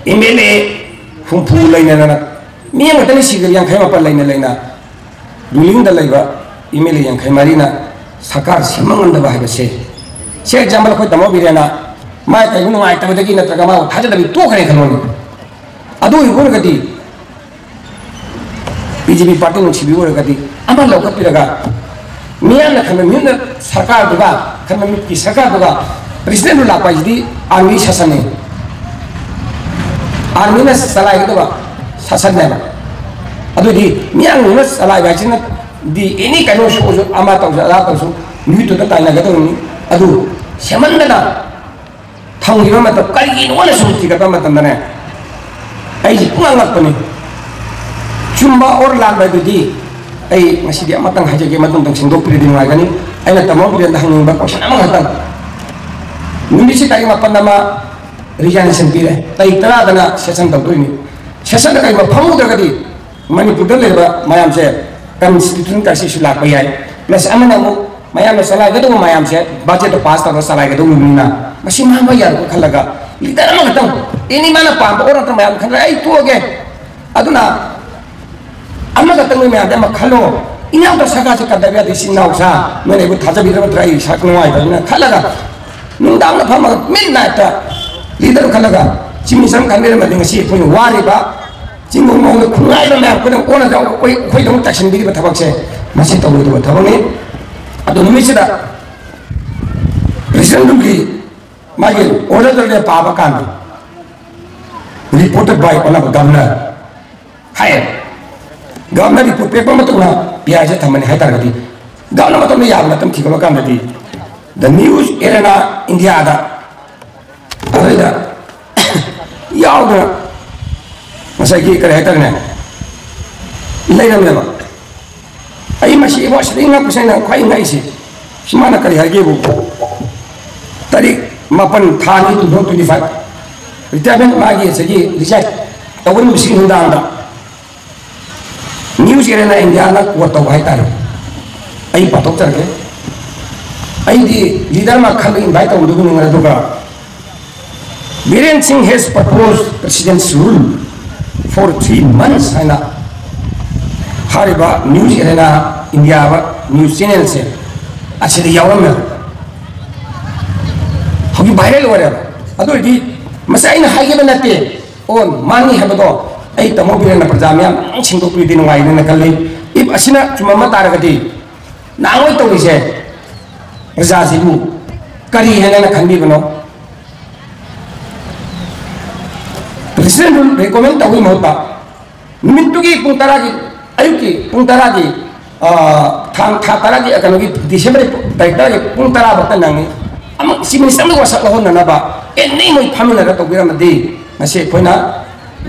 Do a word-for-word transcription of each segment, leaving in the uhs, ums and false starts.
M L A ꯍꯨꯝꯐꯨ ꯂꯩꯅꯗꯅ, ꯃꯤ ꯑꯃꯈꯛꯇꯅ ꯁꯤꯈ꯭ꯔꯦ, ꯌꯥꯡꯈꯩ ꯃꯥꯄꯟ ꯂꯩꯅ ꯂꯩꯅ ꯔꯨꯂꯤꯡꯗ ꯂꯩꯕ ꯑꯦꯝ ꯑꯦꯜ ꯑꯦ ꯌꯥꯡꯈꯩ ꯃꯔꯤꯅ ꯁꯔꯀꯥꯔ ꯁꯦꯝꯕ ꯉꯝꯗꯕ ꯍꯥꯏꯕꯁꯦ꯫ ꯁꯤ ꯑꯦꯛꯖꯥꯝꯄꯜ ꯑꯩꯈꯣꯏ ꯇꯥꯃꯣ ꯕꯤꯔꯦꯟꯅ ꯃꯥ ꯀꯩꯒꯨꯝꯕ ꯅꯨꯡꯉꯥꯏꯇꯕꯗꯒꯤ ꯅꯠꯇ꯭ꯔꯒ ꯃꯥꯕꯨ ꯊꯥꯖꯗꯕꯤ ꯇꯣꯛꯈ꯭ꯔꯦ ꯈꯜꯂꯣꯅꯦ꯫ ꯑꯗꯨ ꯑꯣꯏꯕ ꯑꯣꯏꯔꯒꯗꯤ, ꯕꯤ ꯖꯦ ꯄꯤ ꯄꯥꯔꯇꯤ ꯅꯨꯡꯁꯤꯕꯤ ꯑꯣꯏꯔꯒꯗꯤ, ꯑꯃ ꯂꯧꯈꯠꯄꯤꯔꯒ ꯃꯤꯌꯥꯝꯅ ꯈꯟꯕ ꯃꯤꯍꯨꯠꯅ ꯁꯔꯀꯥꯔꯗꯨꯒ, ꯈꯟꯕ ꯃꯤꯍꯨꯠꯀꯤ ꯁꯔꯀꯥꯔꯗꯨꯒ ꯄ꯭ꯔꯁꯤꯗꯦꯟꯗꯨ ꯂꯥꯛꯄ ꯍꯥꯏꯁꯤꯗꯤ ꯑꯥꯔꯃꯤ ꯁꯥꯁꯟꯅꯤ꯫ ꯑꯥꯔꯃꯤꯅ ꯆꯂꯥꯏꯒꯗꯕ ꯁꯥꯁꯟꯅꯦꯕ꯫ ꯑꯗꯨꯗꯤ ꯃꯤꯌꯥꯝꯅ ꯆꯂꯥꯏꯕ ꯍꯥꯏꯁꯤꯅꯗꯤ ꯑꯦꯅꯤ ꯀꯩꯅꯣ ꯁꯣꯛꯑꯁꯨ, ꯑꯃ ꯇꯧꯁꯨ, ꯑꯗꯥ ꯇꯧꯁꯨ, ꯃꯤꯍꯨꯠꯇꯨꯗ ꯇꯥꯏꯅꯒꯗꯧꯔꯤꯅꯤ꯫ ꯑꯗꯨ ꯁꯦꯝꯍꯟꯗꯅ ꯊꯝꯈꯤꯕ ꯃꯇꯝ, ꯀꯔꯤꯒꯤꯅꯣꯅ ꯁꯨꯝ ꯊꯤꯒꯠꯄ ꯃꯇꯝꯗꯅꯦ, ꯑꯩꯁꯦ ꯄꯨꯡꯉꯛ ꯉꯛꯄꯅꯤ꯫ ꯆꯨꯝꯕ ꯑꯣꯔ ꯂꯥꯟꯕ ꯍꯥꯏꯗꯨꯗꯤ ꯑꯩ ꯉꯁꯤꯗꯤ ꯑꯃꯇꯪ ꯍꯥꯏꯖꯒꯦ, ꯃꯇꯨꯡꯗꯪ ꯁꯦꯡꯗꯣꯛꯄꯤꯔꯗꯤ ꯅꯨꯡꯉꯥꯏꯒꯅꯤ꯫ ꯑꯩꯅ ꯇꯥꯃꯣ ꯕꯤꯔꯦꯟꯗ ꯍꯪꯅꯤꯡꯕ ꯀꯣꯏꯁꯟ ꯑꯃꯈꯛꯇꯪ꯫ ꯅꯨꯃꯤꯠꯁꯤ ꯇꯥꯔꯤꯛ ꯃꯥꯄꯟ ꯑꯃ ꯔꯤꯖꯥꯏꯅꯦꯁꯟ ꯄꯤꯔꯦ, ꯇꯥꯔꯤꯛ ꯇꯔꯥꯗꯅ ꯁꯦꯁꯟ ꯇꯧꯗꯣꯏꯅꯤ꯫ ꯁꯦꯁꯟꯗ ꯀꯔꯤꯒꯨꯝꯕ ꯐꯝꯍꯧꯗ꯭ꯔꯒꯗꯤ ꯃꯅꯤꯄꯨꯔꯗ ꯂꯩꯔꯤꯕ ꯃꯌꯥꯝꯁꯦ ꯀꯟꯁꯇꯤꯇ꯭ꯌꯨꯁꯟ ꯀ꯭ꯔꯥꯏꯁꯤꯁꯁꯨ ꯂꯥꯛꯄ ꯌꯥꯏ꯫ ꯄ꯭ꯂꯁ ꯑꯃꯅ ꯑꯃꯨꯛ ꯃꯌꯥꯝꯅ ꯆꯂꯥꯏꯒꯗꯧꯕ ꯃꯌꯥꯝꯁꯦ ꯕꯖꯦꯠꯇꯣ ꯄꯥꯁ ꯇꯧꯔꯒ ꯆꯂꯥꯏꯒꯗꯧꯔꯤꯕꯅꯤꯅ ꯃꯁꯤ ꯃꯥꯡꯕ ꯌꯥꯔꯣꯏ ꯈꯜꯂꯒ ꯂꯤꯗꯔ ꯑꯃꯈꯛꯇꯪ, ꯑꯦꯅꯤ ꯃꯥꯅ ꯄꯥꯝꯕ ꯑꯣꯔ ꯅꯠꯇ꯭ꯔꯒ ꯃꯌꯥꯝ ꯈꯟꯗ꯭ꯔꯦ, ꯑꯩ ꯇꯣꯛꯑꯒꯦ꯫ ꯑꯗꯨꯅ ꯑꯃꯈꯛꯇꯪ ꯅꯣꯏ ꯃꯌꯥꯝꯗꯤ ꯑꯃ ꯈꯜꯂꯣ꯫ ꯏꯅꯥꯎꯗ ꯁꯔꯀꯥꯔꯁꯦ ꯀꯟꯗꯕ ꯌꯥꯗꯦ, ꯏꯆꯤꯟ ꯏꯅꯥꯎꯁꯥ ꯅꯣꯏꯅ ꯑꯩꯕꯨ ꯊꯥꯖꯕꯤꯗꯕ ꯅꯠꯇ꯭ꯔꯥ ꯑꯩ ꯏꯁꯥ ꯅꯨꯡꯉꯥꯏꯇꯕꯅꯤꯅ ꯈꯜꯂꯒ ꯅꯨꯡꯗꯥꯡꯗ ꯐꯝꯃꯒ ꯃꯤꯠ ꯅꯥꯏꯠꯇ ꯂꯤꯗꯔ ꯈꯜꯂꯒ ꯆꯤꯃꯤ ꯆꯝ ꯈꯟꯕꯤꯔꯝꯃꯗꯤ ꯉꯁꯤ ꯑꯩꯈꯣꯏꯅ ꯋꯥꯔꯤꯕ ꯆꯤꯡꯒꯨꯝ ꯃꯑꯣꯡꯗ ꯈꯨꯟꯉꯥꯏꯕ ꯃꯌꯥꯝ ꯑꯩꯈꯣꯏꯅ ꯑꯣꯟꯅ ꯑꯩꯈꯣꯏ ꯑꯩꯈꯣꯏꯗꯃꯛ ꯇꯥꯏꯁꯤꯟꯕꯤꯔꯤꯕ ꯊꯕꯛꯁꯦ ꯃꯁꯤ ꯇꯧꯔꯣꯏꯗꯕ ꯊꯕꯛꯅꯤ꯫ ꯑꯗꯨ ꯅꯨꯃꯤꯠꯁꯤꯗ ꯄ꯭ꯔꯁꯤꯗꯦꯟꯗꯨꯒꯤ ꯃꯥꯒꯤ ꯑꯣꯔꯗꯔꯗꯨ ꯄꯥꯕ ꯀꯥꯟꯗ, reported by honorable governor ꯍꯥꯏꯌꯦ꯫ ꯒꯚꯔꯅꯔ ꯔꯤꯄꯣꯔꯠ ꯄꯤꯔꯛꯄ ꯃꯇꯨꯡꯗ ꯄꯤ ꯑꯥꯏꯁꯦ ꯊꯝꯃꯅꯤ ꯍꯥꯏ ꯇꯥꯔꯒꯗꯤ, ꯒꯚꯔꯅꯔ ꯃꯇꯝꯗ ꯌꯥꯕ ꯅꯠꯇꯅ ꯊꯤꯒꯠꯂ ꯀꯥꯟꯗꯗꯤ, The News Arena India ꯗ ꯑꯗꯨꯗ ꯌꯥꯎꯗꯅ ꯉꯁꯥꯏꯒꯤ ꯀꯔꯤ ꯍꯥꯏꯇꯥꯔꯦꯅꯦ, ꯂꯩꯔꯝꯃꯦꯕ꯫ ꯑꯩ ꯃꯁꯤ ꯏꯕꯣ ꯑꯁꯤꯗꯒꯤ ꯉꯛꯄꯁꯦ ꯑꯩꯅ ꯈ꯭ꯋꯥꯏ ꯉꯛꯏꯁꯦ꯫ ꯁꯤ ꯃꯥꯅ ꯀꯔꯤ ꯍꯥꯏꯒꯦꯕꯨ, ꯇꯥꯔꯤꯛ ꯃꯥꯄꯟ ꯊꯥ ꯑꯅꯤ two thousand twenty five, retirement ꯃꯥꯒꯤ ꯉꯁꯥꯏꯒꯤ ꯔꯤꯖꯥꯏꯟ ꯇꯧꯕ ꯅꯨꯃꯤꯠꯁꯤꯒꯤ ꯅꯨꯡꯗꯥꯡꯗ News Arena India ꯅ ꯀꯣꯠ ꯇꯧꯕ ꯍꯥꯏꯇꯥꯔꯦ꯫ ꯑꯩ ꯄꯥꯊꯣꯛꯆꯔꯛꯀꯦ꯫ ꯑꯩꯗꯤ ꯂꯤꯗꯔ ꯑꯃ ꯈꯜꯂꯒ ꯏꯟꯚꯥꯏꯠ ꯇꯧꯕꯗꯨꯕꯨ ꯅꯨꯡꯉꯥꯏ, ꯑꯗꯨꯒ Biren Singh has proposed president's rule for three months ꯍꯥꯏꯅ ꯍꯥꯏꯔꯤꯕ ꯅ꯭ꯌꯨꯁ ꯑꯦꯔꯦꯅꯥ ꯏꯟꯗꯤꯌꯥ ꯅ꯭ꯌꯨꯁ ꯆꯦꯅꯦꯜꯁꯦ ꯑꯁꯤꯗ ꯌꯥꯎꯔꯝꯃꯦꯕ꯫ ꯍꯧꯖꯤꯛ ꯚꯥꯏꯔꯦꯜ ꯑꯣꯏꯔꯦꯕ꯫ ꯑꯗꯨ ꯑꯣꯏꯔꯗꯤ ꯃꯁꯤ ꯑꯩꯅ ꯍꯥꯏꯈꯤꯕ ꯅꯠꯇꯦ, ꯑꯣ ꯃꯥꯅꯤ ꯍꯥꯏꯕꯗꯣ ꯑꯩ ꯇꯥꯃꯣ ꯕꯤꯔꯦꯟꯅ ꯄ꯭ꯔꯖꯥ ꯃꯌꯥꯝ ꯁꯦꯡꯗꯣꯛꯄꯤꯔꯗꯤ ꯅꯨꯡꯉꯥꯏꯅꯦꯅ ꯈꯜꯂꯤ꯫ If ꯑꯁꯤꯅ ꯆꯨꯝꯃꯝꯕ ꯇꯥꯔꯒꯗꯤ ꯅꯍꯥꯟꯋꯥꯏ ꯇꯧꯔꯤꯁꯦ ꯄ꯭ꯔꯖꯥꯁꯤꯕꯨ ꯀꯔꯤ ꯍꯥꯏꯅ ꯈꯟꯕꯤꯕꯅꯣ? ꯄ꯭ꯔꯦꯁꯤꯗꯦꯟꯠ ꯔꯨꯜ ꯔꯤꯀꯃꯦꯟ ꯇꯧꯕꯒꯤ ꯃꯍꯨꯠꯇ ꯅꯨꯃꯤꯠꯇꯨꯒꯤ ꯄꯨꯡ ꯇꯔꯥꯒꯤ, ꯑꯌꯨꯛꯀꯤ ꯄꯨꯡ ꯇꯔꯥꯒꯤ, ꯑ, ꯊꯥ, ꯊꯥ ꯇꯔꯥꯒꯤ, ꯑ, ꯀꯩꯅꯣꯒꯤ ꯗꯤꯁꯦꯝꯕꯔ ꯇꯥꯔꯤꯛ ꯇꯔꯥꯒꯤ ꯄꯨꯡ ꯇꯔꯥ ꯐꯥꯎꯇ ꯅꯪꯉꯤ꯫ ꯑꯃꯨꯛ ꯆꯤꯐ ꯃꯤꯅꯤꯁꯇꯔ ꯑꯃꯒꯤ ꯋꯥꯁꯛ ꯂꯧꯍꯟꯅꯅꯕ ꯑꯦꯅꯤ ꯃꯣꯏ ꯐꯝꯃꯤꯟꯅꯔꯒ ꯇꯧꯕꯤꯔꯝꯃꯗꯤ ꯉꯁꯤ ꯑꯩꯈꯣꯏꯅ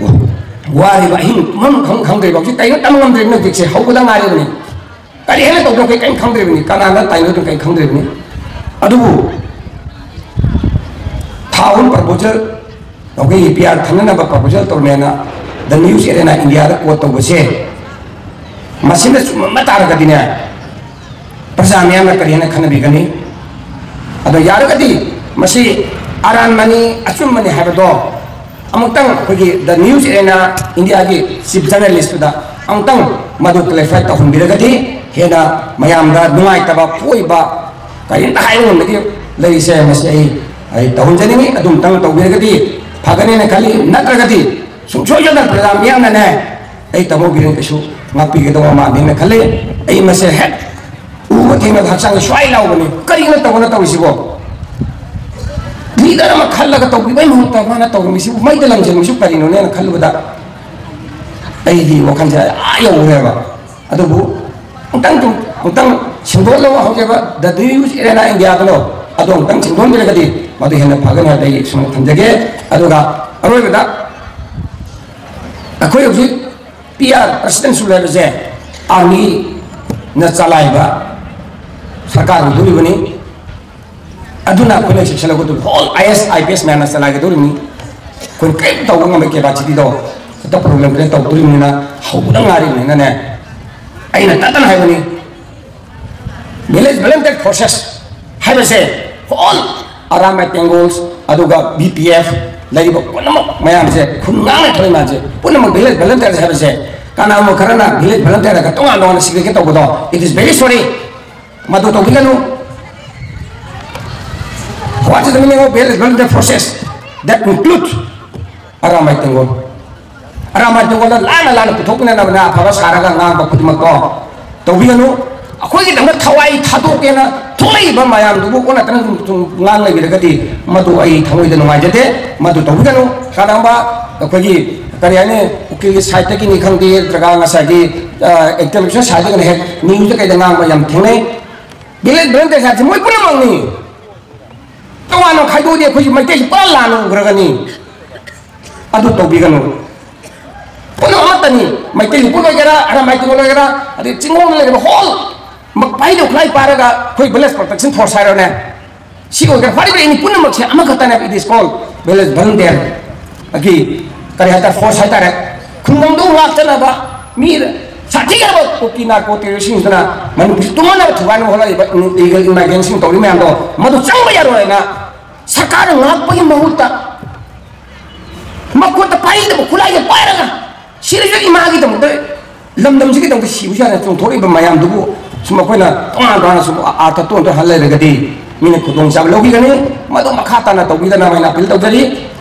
ꯋꯥꯔꯤꯕ ꯑꯍꯤꯡ ꯇꯨꯝꯐꯝ ꯈꯪ-, ꯈꯪꯗ꯭ꯔꯤꯕ ꯍꯧꯖꯤꯛ ꯀꯩꯅꯣ ꯇꯝ ꯉꯝꯗ꯭ꯔꯤꯕꯅꯤ꯫ ꯍꯧꯖꯤꯛꯁꯦ ꯍꯧꯕꯗ ꯉꯥꯏꯔꯤꯕꯅꯤ꯫ ꯀꯔꯤ ꯍꯥꯏꯅ ꯇꯧꯗꯣꯏꯅꯣ ꯑꯩꯈꯣꯏ ꯀꯔꯤꯝ ꯈꯪꯗ꯭ꯔꯤꯕꯅꯤ, ꯀꯅꯥꯅ ꯇꯥꯏꯅꯗꯣꯏꯅꯣ ꯀꯔꯤꯝ ꯈꯪꯗ꯭ꯔꯤꯕꯅꯤ꯫ ꯑꯗꯨꯕꯨ ꯊꯥ ꯑꯍꯨꯝ ꯄ꯭ꯔꯄꯣꯖꯦꯜ, ꯑꯩꯈꯣꯏꯒꯤ ꯄꯤ ꯑꯥꯔ ꯊꯝꯅꯅꯕ ꯄ꯭ꯔꯄꯣꯖꯦꯜ ꯇꯧꯔꯝꯃꯦꯅ ꯗ ꯅ꯭ꯌꯨꯁ ꯑꯦꯔꯦꯅꯥ ꯏꯟꯗꯤꯌꯥꯗ ꯀꯣꯠ ꯇꯧꯕꯁꯦ, ꯃꯁꯤꯅ ꯆꯨꯝꯃꯝꯕ ꯇꯥꯔꯒꯗꯤꯅꯦ, ꯄ꯭ꯔꯖꯥ ꯃꯤꯌꯥꯝꯅ ꯀꯔꯤ ꯍꯥꯏꯅ ꯈꯟꯅꯕꯤꯒꯅꯤ? ꯑꯗꯣ ꯌꯥꯔꯒꯗꯤ ꯃꯁꯤ ꯑꯔꯥꯟꯕꯅꯤ, ꯑꯆꯨꯝꯕꯅꯤ ꯍꯥꯏꯕꯗꯣ ꯑꯃꯨꯛꯇꯪ ꯑꯩꯈꯣꯏꯒꯤ ꯗ ꯅ꯭ꯌꯨꯁ ꯑꯦꯔꯦꯅꯥ ꯏꯟꯗꯤꯌꯥꯒꯤ ꯆꯤꯐ ꯖꯔꯅꯦꯂꯤꯁꯇꯨꯗ ꯑꯃꯨꯛꯇꯪ ꯃꯗꯨ ꯀ꯭ꯂꯦꯔꯤꯐꯥꯏ ꯇꯧꯍꯟꯕꯤꯔꯒꯗꯤ ꯍꯦꯟꯅ ꯃꯌꯥꯝꯗ ꯅꯨꯡꯉꯥꯏꯇꯕ ꯄꯣꯛꯏꯕ ꯀꯔꯤꯝꯇ ꯍꯥꯏꯕ ꯉꯝꯗꯒꯦ ꯂꯩꯔꯤꯁꯦ꯫ ꯃꯁꯤ ꯑꯩ, ꯑꯩ ꯇꯧꯍꯟꯖꯅꯤꯡꯉꯤ꯫ ꯑꯗꯨꯝꯇꯪ ꯇꯧꯕꯤꯔꯒꯗꯤ ꯐꯒꯅꯦꯅ ꯈꯜꯂꯤ꯫ ꯅꯠꯇ꯭ꯔꯒꯗꯤ ꯁꯨꯡꯁꯣꯏ ꯁꯣꯏꯗꯅ ꯄ꯭ꯔꯖꯥ ꯃꯤꯌꯥꯝꯅꯅꯦ ꯑꯩ ꯇꯥꯃꯣ ꯕꯤꯔꯦꯟ ꯀꯩꯁꯨ ꯉꯥꯛꯄꯤꯒꯗꯧꯕ ꯃꯥꯟꯗꯦꯅ ꯈꯜꯂꯤ꯫ ꯑꯩ ꯃꯁꯦ ꯍꯦꯛ ꯎꯕ ꯊꯦꯡꯅꯕ ꯍꯛꯆꯥꯡꯁꯦ ꯁ꯭ꯋꯥꯏ ꯂꯥꯎꯕꯅꯤ꯫ ꯀꯔꯤꯅꯣ ꯇꯧꯕꯅ ꯇꯧꯔꯤꯁꯤꯕꯣ? ꯂꯤꯗꯔ ꯑꯃ ꯈꯜꯂꯒ ꯇꯧꯕꯤꯕꯒꯤ ꯃꯍꯨꯠꯇ ꯃꯥꯅ ꯇꯧꯔꯝꯃꯤꯁꯤꯕꯨ ꯃꯩꯗ ꯂꯪꯁꯤꯟꯕꯁꯨ ꯀꯔꯤꯅꯣꯅꯦꯅ ꯈꯜꯂꯨꯕꯗ ꯑꯩꯗꯤ ꯋꯥꯈꯜꯁꯦ ꯑꯥ ꯌꯧꯈ꯭ꯔꯦꯕ꯫ ꯑꯗꯨꯕꯨ ꯑꯃꯨꯛꯇꯪ, ꯑꯃꯨꯛꯇꯪ ꯁꯦꯡꯗꯣꯛꯅꯕ ꯍꯧꯖꯕ ꯗ ꯅ꯭ꯌꯨꯁ ꯑꯦꯔꯦꯅꯥ ꯏꯟꯗꯤꯌꯥꯗꯅꯣ ꯑꯗꯣ ꯑꯃꯨꯛꯇꯪ ꯁꯦꯡꯗꯣꯛꯍꯟꯕꯤꯔꯒꯗꯤ ꯃꯗꯨ ꯍꯦꯟꯅ ꯐꯒꯅꯤ ꯍꯥꯏꯕꯗ ꯑꯩ ꯁꯨꯃꯥꯏꯅ ꯊꯝꯖꯒꯦ꯫ ꯑꯗꯨꯒ ꯑꯔꯣꯏꯕꯗ ꯑꯩꯈꯣꯏ ꯍꯧꯖꯤꯛ ꯄꯤ ꯑꯥꯔ ꯄ꯭ꯔꯁꯤꯗꯦꯟꯁꯨ ꯂꯩꯕꯁꯦ ꯑꯥꯔꯃꯤꯅ ꯆꯂꯥꯏꯕ ꯁꯔꯀꯥꯔ ꯑꯣꯏꯗꯣꯔꯤꯕꯅꯤ꯫ ꯑꯗꯨꯅ ꯑꯩꯈꯣꯏꯅ ꯆꯦꯛꯁꯤꯜꯍꯧꯒꯗꯕ hall I S, I P S ꯃꯌꯥꯝꯅ ꯆꯂꯥꯏꯒꯗꯧꯔꯤꯕꯅꯤ꯫ ꯑꯩꯈꯣꯏꯅ ꯀꯔꯤꯝ ꯇꯧꯕ ꯉꯝꯕꯒꯤ ꯀꯦꯄꯥꯁꯤꯇꯤꯗꯣ ꯍꯦꯛꯇ ꯄ꯭ꯔꯣꯕ꯭ꯂꯦꯝ ꯀ꯭ꯔꯤꯌꯦꯠ ꯇꯧꯗꯣꯔꯤꯕꯅꯤꯅ ꯍꯧꯕꯗ ꯉꯥꯏꯔꯤꯕꯅꯤꯅꯅꯦ, ꯑꯩꯅ ꯇꯠꯇꯅ ꯍꯥꯏꯕꯅꯤ, ꯚꯤꯂꯦꯖ ꯚꯣꯂꯨꯟꯇꯤꯌꯔ ꯐꯣꯔꯁꯦꯁ ꯍꯥꯏꯕꯁꯦ ꯍꯣꯜ ꯑꯔꯥꯝꯕꯥꯏ ꯇꯦꯡꯒꯣꯜꯁ, ꯑꯗꯨꯒ ꯕꯤ ꯄꯤ ꯑꯦꯐ ꯂꯩꯔꯤꯕ ꯄꯨꯝꯅꯃꯛ ꯃꯌꯥꯝꯁꯦ ꯈꯨꯟ ꯉꯥꯛꯅ ꯊꯣꯛꯏ ꯃꯌꯥꯝꯁꯦ ꯄꯨꯝꯅꯃꯛ village volunteer ꯍꯥꯏꯕꯁꯦ, ꯀꯅꯥꯒꯨꯝꯕ ꯈꯔꯅ village volunteer ꯒ ꯇꯣꯉꯥꯟ ꯇꯣꯉꯥꯟꯅ segregate ꯇꯧꯕꯗꯣ, it is very sorry. ꯃꯗꯨ ꯇꯧꯕꯤꯒꯅꯨ꯫ What is the meaning of village volunteer forces that include Arambai ꯇꯦꯡꯒꯣꯜ? Arambai ꯇꯦꯡꯒꯣꯜꯗ ꯂꯥꯟꯅ ꯂꯥꯟꯅ ꯄꯨꯊꯣꯛꯃꯤꯟꯅꯅꯕꯅ ꯑꯐꯕ ꯁꯥꯔꯒ ꯉꯥꯡꯕ ꯈꯨꯗꯤꯡꯃꯛꯇꯣ ꯇꯧꯕꯤꯒꯅꯨ꯫ ꯑꯩꯈꯣꯏꯒꯤꯗꯃꯛ ꯊꯋꯥꯏ ꯊꯥꯗꯣꯛꯀꯦꯅ ꯊꯣꯛꯂꯛꯏꯕ ꯃꯌꯥꯝꯗꯨꯕꯨ ꯑꯣꯟꯅ ꯇꯩꯅ ꯁꯨꯝ ꯉꯥꯡ ꯂꯩꯕꯤꯔꯒꯗꯤ ꯃꯗꯨ ꯑꯩ ꯊꯃꯣꯏꯗ ꯅꯨꯡꯉꯥꯏꯖꯗꯦ꯫ ꯃꯗꯨ ꯇꯧꯕꯤꯒꯅꯨ꯫ ꯀꯅꯥꯒꯨꯝꯕ ꯑꯩꯈꯣꯏꯒꯤ ꯀꯔꯤ ꯍꯥꯏꯅꯤ, ꯎꯀꯤꯜꯒꯤ side ꯇꯒꯤꯅꯤ ꯈꯪꯗꯦ, ꯅꯠꯇ꯭ꯔꯒ ꯉꯁꯥꯏꯒꯤ intellectual side ꯇꯒꯤꯅ ꯍꯦꯛ news ꯇ ꯀꯩꯗ ꯉꯥꯡꯕ ꯌꯥꯝ ꯊꯦꯡꯅꯩ꯫ Village volunteer ꯍꯥꯏꯕꯁꯤ ꯃꯣꯏ ꯄꯨꯝꯅꯃꯛꯅꯤ꯫ ꯇꯣꯉꯥꯟꯅ ꯈꯥꯏꯗꯣꯛꯑꯗꯤ ꯑꯩꯈꯣꯏꯁꯤ ꯃꯩꯇꯩꯁꯤ ꯄꯨꯔꯥ ꯂꯥꯟꯅ ꯎꯈ꯭ꯔꯒꯅꯤ꯫ ꯑꯗꯨ ꯇꯧꯕꯤꯒꯅꯨ꯫ ꯄꯨꯝꯅꯃꯛ ꯑꯃꯠꯇꯅꯤ꯫ ꯃꯩꯇꯩ ꯂꯤꯄꯨ ꯑꯣꯏꯒꯦꯔꯥ, ꯑꯔꯥꯝꯕꯥꯏ ꯇꯦꯡꯒꯣꯜ ꯑꯣꯏꯒꯦꯔꯥ, ꯑꯗꯩ ꯆꯤꯡꯈꯣꯡꯗ ꯂꯩꯔꯤꯕ whole ꯃꯛ ꯄꯥꯏꯗꯧ ꯈꯨꯠꯂꯥꯏ ꯄꯥꯏꯔꯒ ꯑꯩꯈꯣꯏ village protection force ꯍꯥꯏꯔꯣꯅꯦ, ꯁꯤ ꯑꯣꯏꯒꯦꯔꯥ, ꯍꯥꯏꯔꯤꯕ ꯑꯦꯅꯤ ꯄꯨꯝꯅꯃꯛꯁꯦ ꯑꯃꯈꯛꯇꯅꯦꯕ, it is called village volunteer꯫ ꯑꯩꯒꯤ ꯀꯔꯤ ꯍꯥꯏꯇꯥꯔꯦ, force ꯍꯥꯏꯇꯥꯔꯦ꯫ ꯈꯨꯡꯒꯪꯗ ꯉꯥꯛꯆꯅꯕ ꯃꯤ ꯁꯥꯊꯤꯈ꯭ꯔꯕ ꯀꯨꯀꯤ narco terrorist ꯁꯤꯡꯁꯤꯅ ꯃꯅꯤꯄꯨꯔꯁꯤ ꯇꯨꯝꯍꯟꯅꯕ ꯊꯨꯒꯥꯏꯅꯕ ꯍꯣꯠꯅꯔꯤꯕ illegal immigrant ꯁꯤꯡ ꯇꯧꯔꯤ ꯃꯌꯥꯝꯗꯣ ꯃꯗꯨ ꯆꯪꯕ ꯌꯥꯔꯣꯏꯅ ꯁꯔꯀꯥꯔꯅ ꯉꯥꯛꯄꯒꯤ ꯃꯍꯨꯠꯇ ꯃꯈꯨꯠꯇ ꯄꯥꯏꯗꯕ ꯈꯨꯠꯂꯥꯏꯒ ꯄꯥꯏꯔꯒ ꯁꯤꯔꯁꯨ ꯏꯃꯥꯒꯤꯗꯃꯛꯇ, ꯂꯝꯗꯝꯁꯤꯒꯤꯗꯃꯛꯇ ꯁꯤꯕꯁꯨ ꯌꯥꯅ ꯆꯣꯡꯊꯣꯔꯛꯏꯕ ꯃꯌꯥꯝꯗꯨꯕꯨ ꯁꯨꯝ ꯑꯩꯈꯣꯏꯅ ꯇꯣꯉꯥꯟ ꯇꯣꯉꯥꯟꯅ ꯁꯨꯝ ꯑꯥꯔꯊ ꯇꯣꯟ ꯇꯣꯟ ꯍꯜ ꯂꯩꯔꯒꯗꯤ ꯃꯤꯅ ꯈꯨꯗꯣꯡꯆꯥꯕ ꯂꯧꯕꯤꯒꯅꯤ꯫ ꯃꯗꯨ ꯃꯈꯥ ꯇꯥꯅ ꯇꯧꯕꯤꯗꯅꯕ ꯑꯩꯅ appeal ꯇꯧꯖꯔꯤ꯫